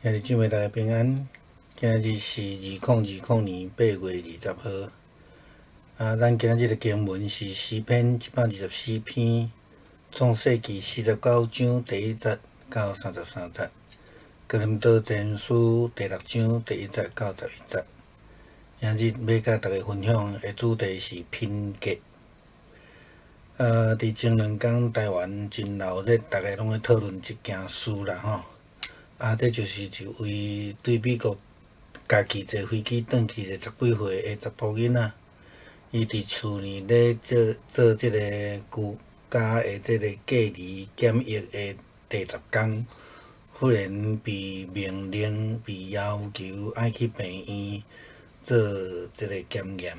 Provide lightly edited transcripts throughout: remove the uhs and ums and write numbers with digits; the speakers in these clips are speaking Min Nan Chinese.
兄弟姊妹大家平安，今日是2020年8月20號。啊，咱今日這個經文是詩篇124篇，創世記49章第1節到33節，哥林多前書第六章第1節到11節。今日欲佮大家分享的主題是品格。佇前兩工台灣真鬧熱，大家攏咧討論這件事啦吼。啊，這就是一位對美國家己坐飛機轉去一個十幾歲的查埔囡仔，伊佇厝內咧做做這個居家的這個隔離檢疫的第十工，忽然被命令、被要求愛去病院做這個檢驗，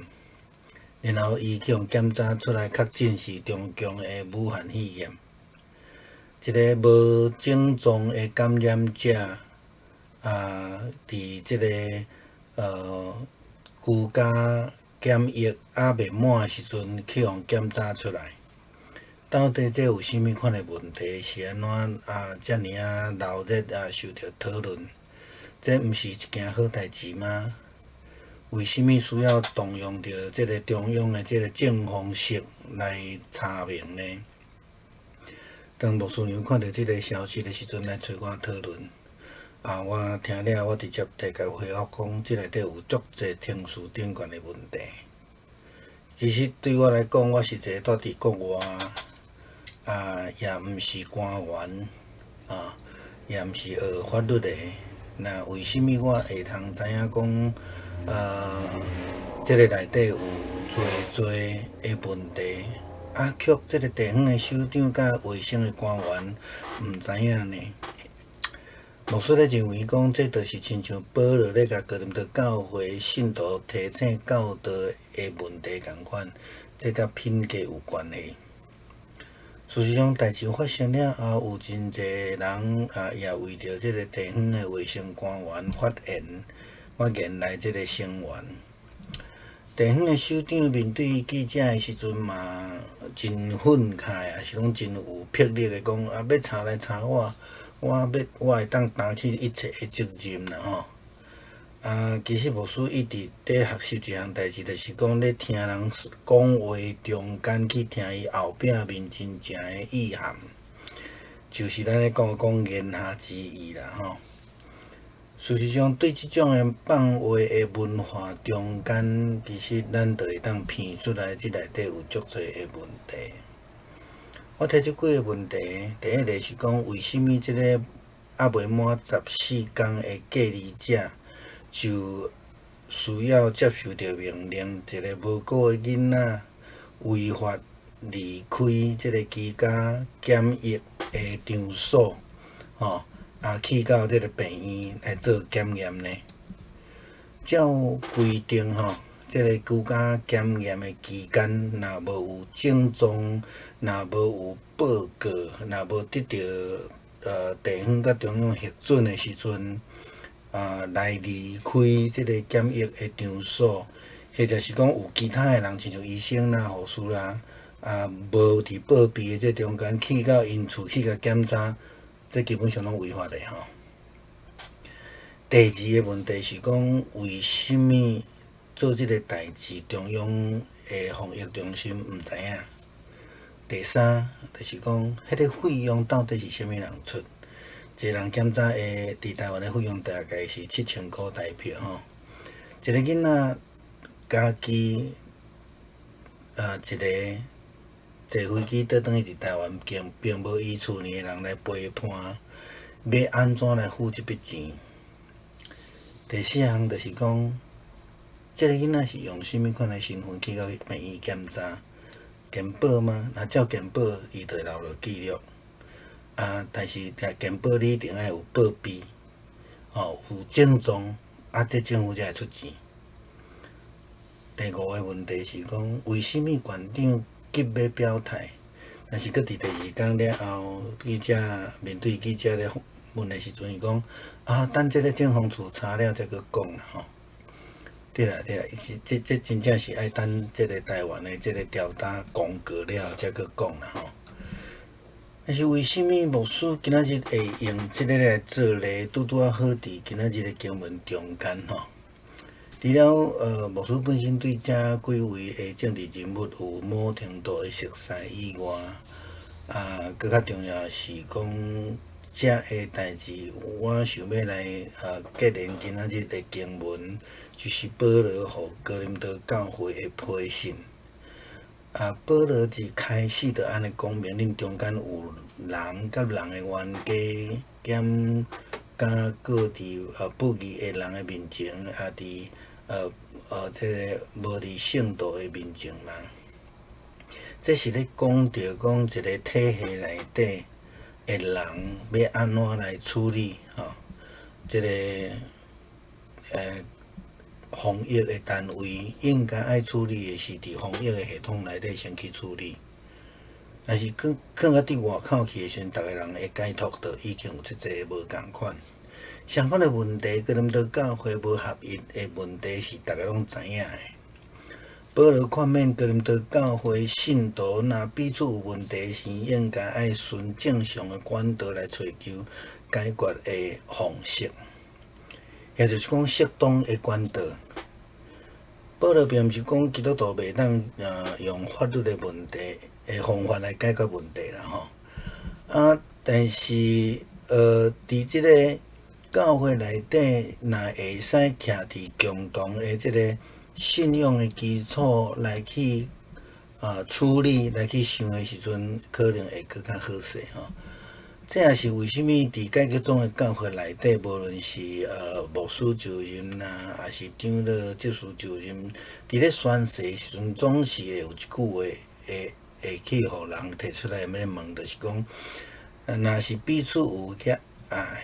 然後伊去予檢查出來確診是中共的武漢肺炎。一個無症狀的感染者，啊，佇這個居家檢疫猶未滿的時陣，去予檢查出來，到底這有啥物款的問題？是按怎啊？遮爾仔鬧熱啊，受著討論，這毋是一件好代誌嗎？為啥物需要動用著這個中央的這個政風室來查明呢？當牧師娘看著這個消息的時陣，來揣我討論，啊，我聽了，我直接提共回覆講，這內底有足濟程序頂懸的問題。其實對我來講，我是一個蹛佇國外，啊，也毋是官員，啊，也毋是學法律的。那為啥物我會通知影講，這個內底有濟濟的問題？啊，卻這個地方的首長佮衛生的官員毋知影呢？牧師咧認為講，這就是親像保羅咧共哥林多教會信徒提醒教導的問題仝款，這佮品格有關係。事實上，代誌發生了後，有真濟人啊，也為著這個地方的衛生官員發言，發言來這個聲援。地方的首長面對記者的時陣嘛，真憤慨啊，是講真有魄力的講啊，欲查來查我，我欲我會當擔起一切的責任啦吼。啊，其實牧師一直佇學習一項代誌，就是講咧聽人講話中間去聽伊後壁面真正的意涵，就是咱咧講講言下之意啦吼。事實上，對這種的放話的文化中間，其實咱就會當辨出來，這內底有足濟的問題。我提出幾个問題，第一个是講，為啥物這个猶未滿十四工的隔離者，就需要接受著命令，一个無辜的囡仔違法離開這个居家檢疫的場所，吼？啊，去到這个病院來做檢驗呢？照規定吼，這个居家檢驗的期間，若無有症狀，若無有報告，若無得著地方佮中央核准的時陣，啊，來離開這个檢疫的場所，或者是講有其他的人，親像醫生啦、護士啦，啊，無佇報備的這中間去到𪜶厝去共檢查。這基本上攏違法的吼。第二个問題是講，為啥物做這个代誌，中央的防疫中心毋知影？第三，就是講，彼个費用到底是啥物人出？一个人檢查的，佇台灣的費用大概是7000箍台幣吼。一个囡仔家己一个坐飛機倒轉去佇台灣，並並無伊厝內的人來陪伴，欲按怎來付這筆錢？第四項就是講，這个囡仔是用啥物款的身份去到病院檢查？健保嗎？若照健保，伊就會留落記錄。啊，但是健保你一定愛有報備，吼，有症狀，啊，這政府才會出錢。第五个問題是講，為啥物縣長急欲表態，但是閣佇第二工了後，記者面對記者咧問的時陣，伊講啊，等這个政風處查了才閣講啦吼。對啦對啦，是這這真正是愛等這个台灣的這个調查公告了才閣講啦吼。但是為啥物牧師今仔日會用這个來做例，拄拄仔好佇今仔日的經文中間吼？除了牧師本身對這幾位的政治人物有某程度的熟似以外，啊，閣較重要是講，這个代誌，我想欲來結連今仔日的經文，就是保羅予哥林多教會的批信。啊，保羅一開始就按呢講明，恁中間有人佮人的冤家，兼佮告佇不義的人的面前，啊，佇這个無佇聖道的面前嘛。這是咧講著講一个體系內底的人欲按怎來處理吼，這个防疫的單位應該愛處理的是佇防疫的系統內底先去處理。但是囥囥到佇外口去的時陣，逐个人的解讀就已經有這濟無仝款。相款的問題，哥林多教會無合一的問題是逐个攏知影的。保羅勸勉哥林多教會信徒，若彼此有問題時，應該愛循正常的管道來揣求解決的方式，也就是講適當的管道。保羅並毋是講基督徒袂當用法律的問題的方法來解決問題啦吼。啊，但是佇這个教會內底，若會使徛佇共同的這个信仰的基礎來去處理、來去想的時陣，可能會閣較好勢吼。這也是為啥物佇改革宗的教會內底，無論是牧師就任啊，抑是長老執事就任，佇咧宣誓的時陣，總是會有一句話會會去予人提出來，欲問，就是講，若是彼此有遐啊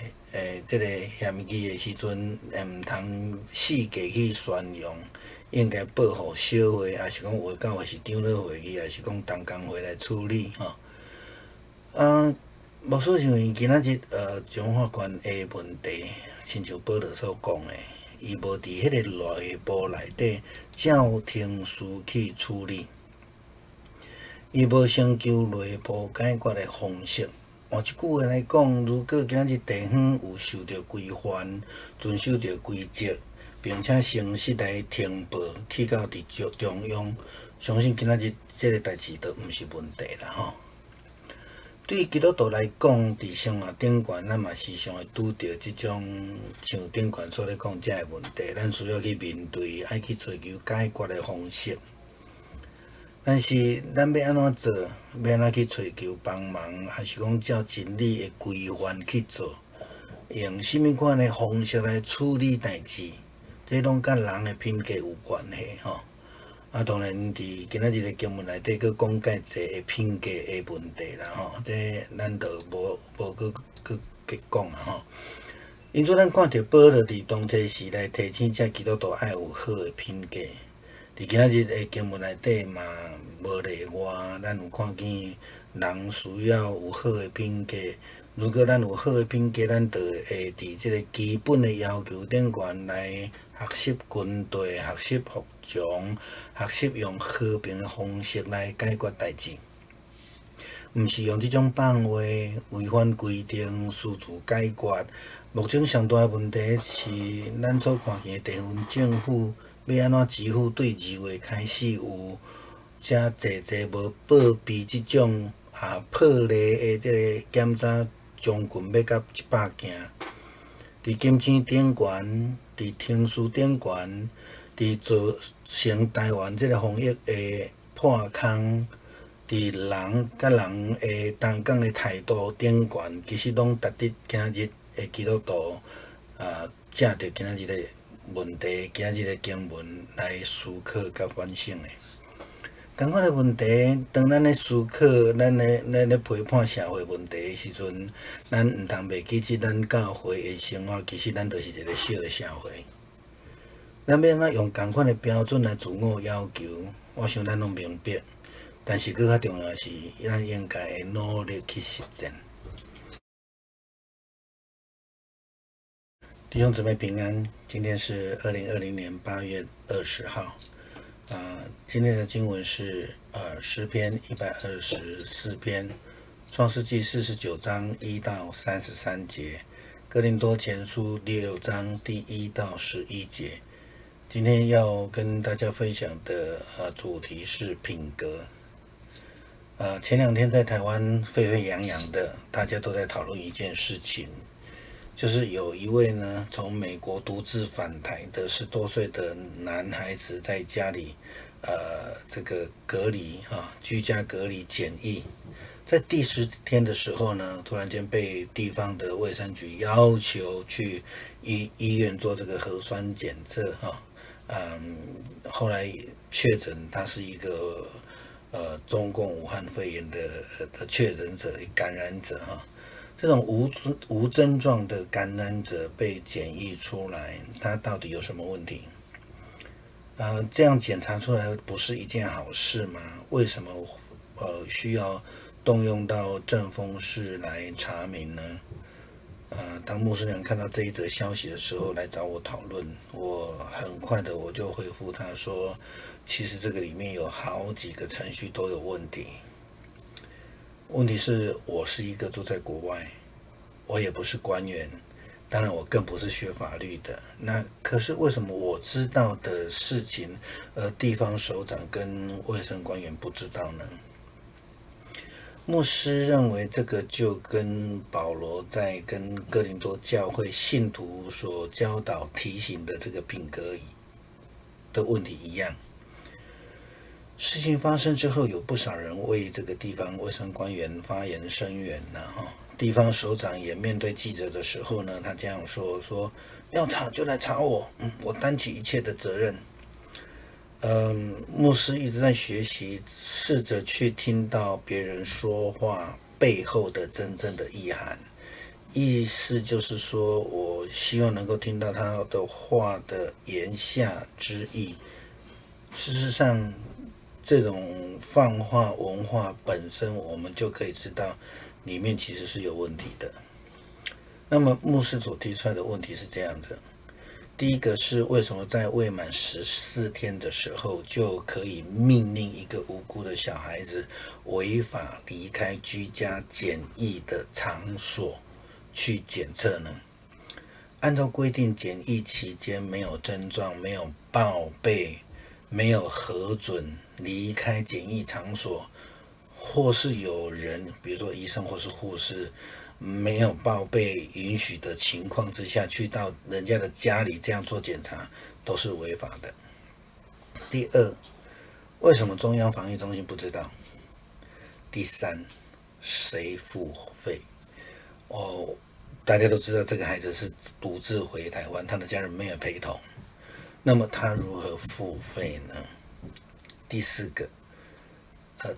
這个嫌疑的時陣，毋通四界去宣揚，應該報予小會，抑是講有的教會是長老會議，抑是講同工會來處理吼。啊，牧師認為今仔日彰化縣的問題，親像保羅所講的，伊無佇彼个內部內底照程序去處理，伊無尋求內部解決的方式。換一句話來講，如果今仔日地方有受著規範、遵守著規則，並且誠實來呈報去到佇中央，相信今仔日這个代誌就毋是問題啦吼。對基督徒來講，佇生活頂懸，咱嘛時常會拄著這種像頂懸所咧講這个問題，咱需要去面對，愛去揣求解決的方式。但是咱欲按怎做？欲按怎去揣求幫忙，抑是講照真理的規範去做？用啥物款的方式來處理代誌？這攏佮人的品格有關係吼。啊，當然，佇今仔日的經文內底，閣講較濟的品格的問題啦吼，這咱就無無閣閣閣講啊吼。因此，咱看著保羅佇當初時來提醒這基督徒愛有好的品格。佇今仔日的經文內底嘛無例外，咱有看見人需要有好的品格。如果咱有好的品格，咱就會佇這个基本的要求頂懸來學習軍隊，學習服從，學習用和平的方式來解決代誌，毋是用這種放話、違反規定、私自解決。目前上大的問題是，咱所看見的地方政府欲按怎支付對2月開始有遮濟濟無報備這種破例的這个檢查，將近欲到100件。佇金錢頂懸，佇程序頂懸，佇造成台灣這个防疫的破空，佇人佮人的同工的態度頂懸，其實攏值得今仔日的基督徒藉著今仔日的問題，今仔日的經文來思考佮反省的。仝款的問題，當咱咧思考，咱咧批判社會問題的時陣，咱毋通袂記得咱教會的生活，其實咱就是一个小的社會。咱欲按怎用仝款的標準來自我要求，我想咱攏明白。但是閣較重要是，咱應該會努力去實踐。弟兄姊妹平安，今天是2020年8月20號。今天的經文是詩篇124篇創世紀49章1到33節，哥林多前書6章第1到11節。今天要跟大家分享的主題是品格。前兩天在台灣沸沸揚揚的，大家都在討論一件事情，就是有一位呢從美國獨自返台的10多歲的男孩子，在家裡這個隔離哈，居家隔離檢疫，在第10天的時候呢，突然間被地方的衛生局要求去醫院做這個核酸檢測哈，後來確診他是一個中共武漢肺炎的確診者感染者哈。這種無症狀的感染者被檢疫出來，他到底有什麼問題？這樣檢查出來不是一件好事嗎？為什麼需要動用到政風室來查明呢？當牧師娘看到這一則消息的時候，來找我討論，我很快的我就回覆他說，其實這個裡面有好幾個程序都有問題。問題是我是一個住在國外，我也不是官員，當然我更不是學法律的。那可是為什麼我知道的事情，而地方首長跟衛生官員不知道呢？牧師認為這個就跟保羅在跟哥林多教會信徒所教導提醒的這個品格的問題一樣。事情發生之後，有不少人為這個地方衛生官員發言聲援了哈。地方首長也面對記者的時候呢，他這樣說：說要查就來查我，我擔起一切的責任。牧師一直在學習，試着去聽到別人說話背後的真正的意涵。意思就是說，我希望能夠聽到他的話的言下之意。事實上，這種放話文化本身，我們就可以知道裡面其實是有問題的。那麼牧師所提出來的問題是這樣子：第一個是為什麼在未滿14天的時候就可以命令一個無辜的小孩子違法離開居家檢疫的場所去檢測呢？按照規定，檢疫期間沒有症狀、沒有報備、沒有核准離開檢疫場所，或是有人，比如說醫生或是護士，沒有報備允許的情況之下，去到人家的家裡這樣做檢查，都是違法的。第二，為什麼中央防疫中心不知道？第三，誰付費？哦，大家都知道這個孩子是獨自回台灣，他的家人沒有陪同，那麼他如何付費呢？第四個，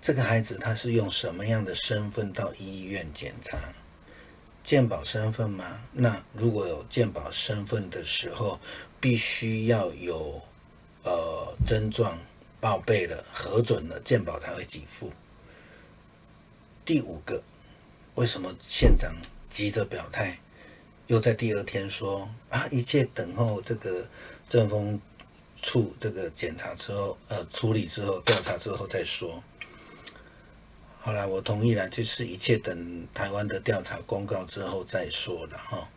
這個孩子他是用什麼樣的身份到醫院檢查？健保身份嗎？那如果有健保身份的時候，必須要有症狀報備了、核准了，健保才會給付。第五個，為什麼縣長急着表態，又在第二天說啊，一切等候這個政風處這個檢查之後，處理之後、調查之後再說。好了，我同意了，就是一切等台灣的調查公告之後再說了哈。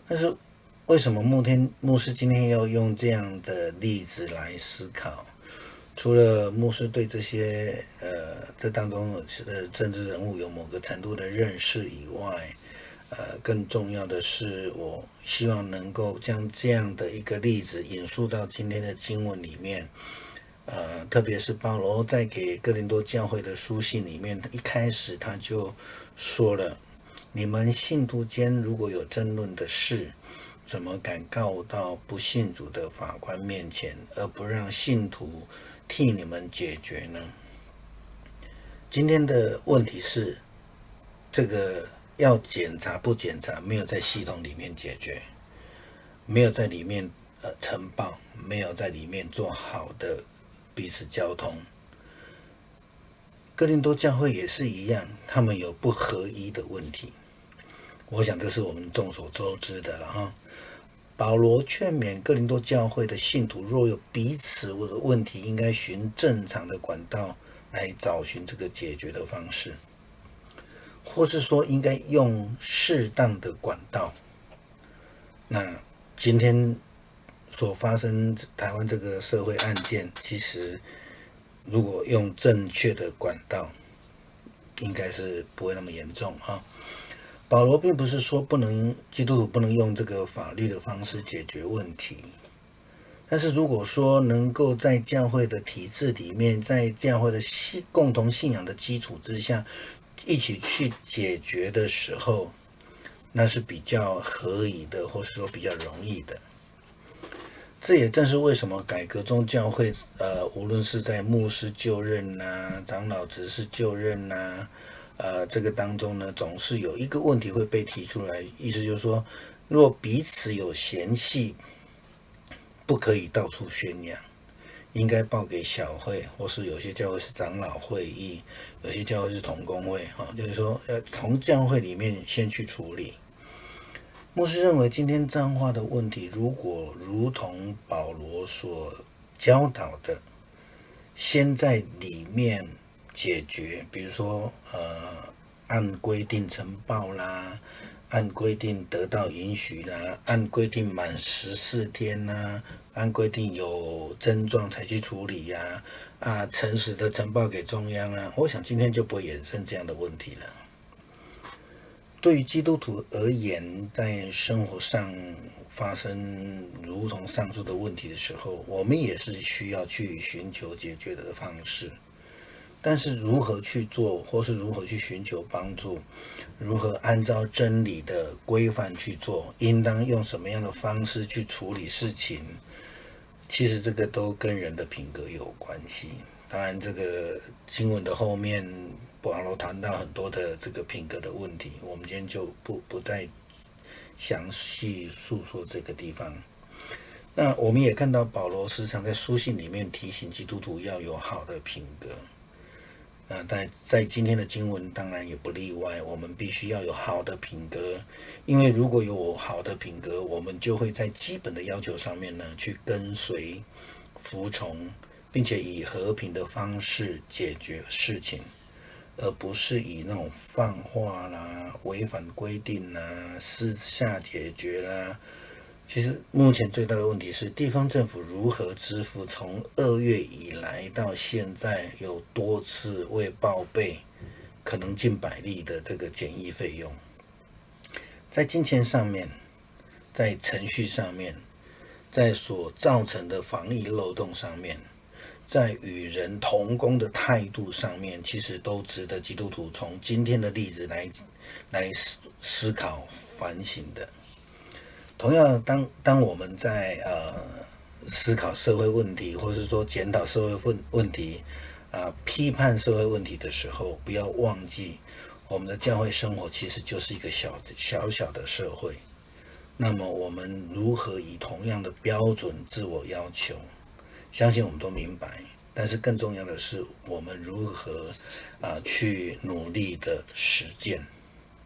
但是為什麼牧師今天要用這樣的例子來思考？除了牧師對這些這當中的政治人物有某個程度的認識以外，更重要的是，我希望能夠將這樣的一個例子引述到今天的經文裡面。特別是保羅在給哥林多教會的書信裡面，一開始他就說了：你們信徒間如果有爭論的事，怎麼敢告到不信主的法官面前，而不讓信徒替你們解決呢？今天的問題是，這個要檢查不檢查，沒有在系統裡面解決，沒有在裡面呈報，沒有在裡面做好的彼此交通。哥林多教會也是一樣，他們有不合一的問題。我想這是我們眾所周知的了哈。保羅勸勉哥林多教會的信徒，若有彼此的問題，應該循正常的管道來找尋這個解決的方式。或是说应该用适当的管道。那今天所发生台湾这个社会案件，其实如果用正确的管道，应该是不会那么严重啊。保罗并不是说不能基督徒不能用这个法律的方式解决问题，但是如果说能够在教会的体制里面，在教会的共同信仰的基础之下，一起去解决的时候，那是比较合宜的，或是说比较容易的。这也正是为什么改革宗教会，无论是在牧师就任呐、长老执事就任呐，这个当中呢，总是有一个问题会被提出来，意思就是说，若彼此有嫌隙，不可以到处宣扬，应该报给小会，或是有些教会是长老会议，有些教会是同工会，哈，就是说要从教会里面先去处理。牧师认为，今天彰化的问题，如果如同保罗所教导的，先在里面解决，比如说，按规定呈报啦，按规定得到允许啦，按规定满14天啦，按规定有症状才去处理呀，诚实的呈报给中央啊，我想今天就不会衍生这样的问题了。对于基督徒而言，在生活上发生如同上述的问题的时候，我们也是需要去寻求解决的方式。但是如何去做，或是如何去寻求帮助，如何按照真理的规范去做，应当用什么样的方式去处理事情，其实这个都跟人的品格有关系。当然，这个经文的后面，保罗谈到很多的这个品格的问题，我们今天就不再详细述说这个地方。那我们也看到保罗时常在书信里面提醒基督徒要有好的品格。那在今天的经文当然也不例外，我们必须要有好的品格，因为如果有好的品格，我们就会在基本的要求上面呢去跟随、服从，并且以和平的方式解决事情，而不是以那种放话啦、违反规定啦、私下解决啦。其实目前最大的问题是地方政府如何支付从2月以来到现在有多次未报备，可能近百例的这个检疫费用，在金钱上面，在程序上面，在所造成的防疫漏洞上面，在与人同工的态度上面，其实都值得基督徒从今天的例子来思考反省的。同样，当我们在思考社会问题，或是说检讨社会问题啊，批判社会问题的时候，不要忘记，我们的教会生活其实就是一个小小的社会。那么，我们如何以同样的标准自我要求？相信我们都明白，但是更重要的是，我们如何去努力的实践。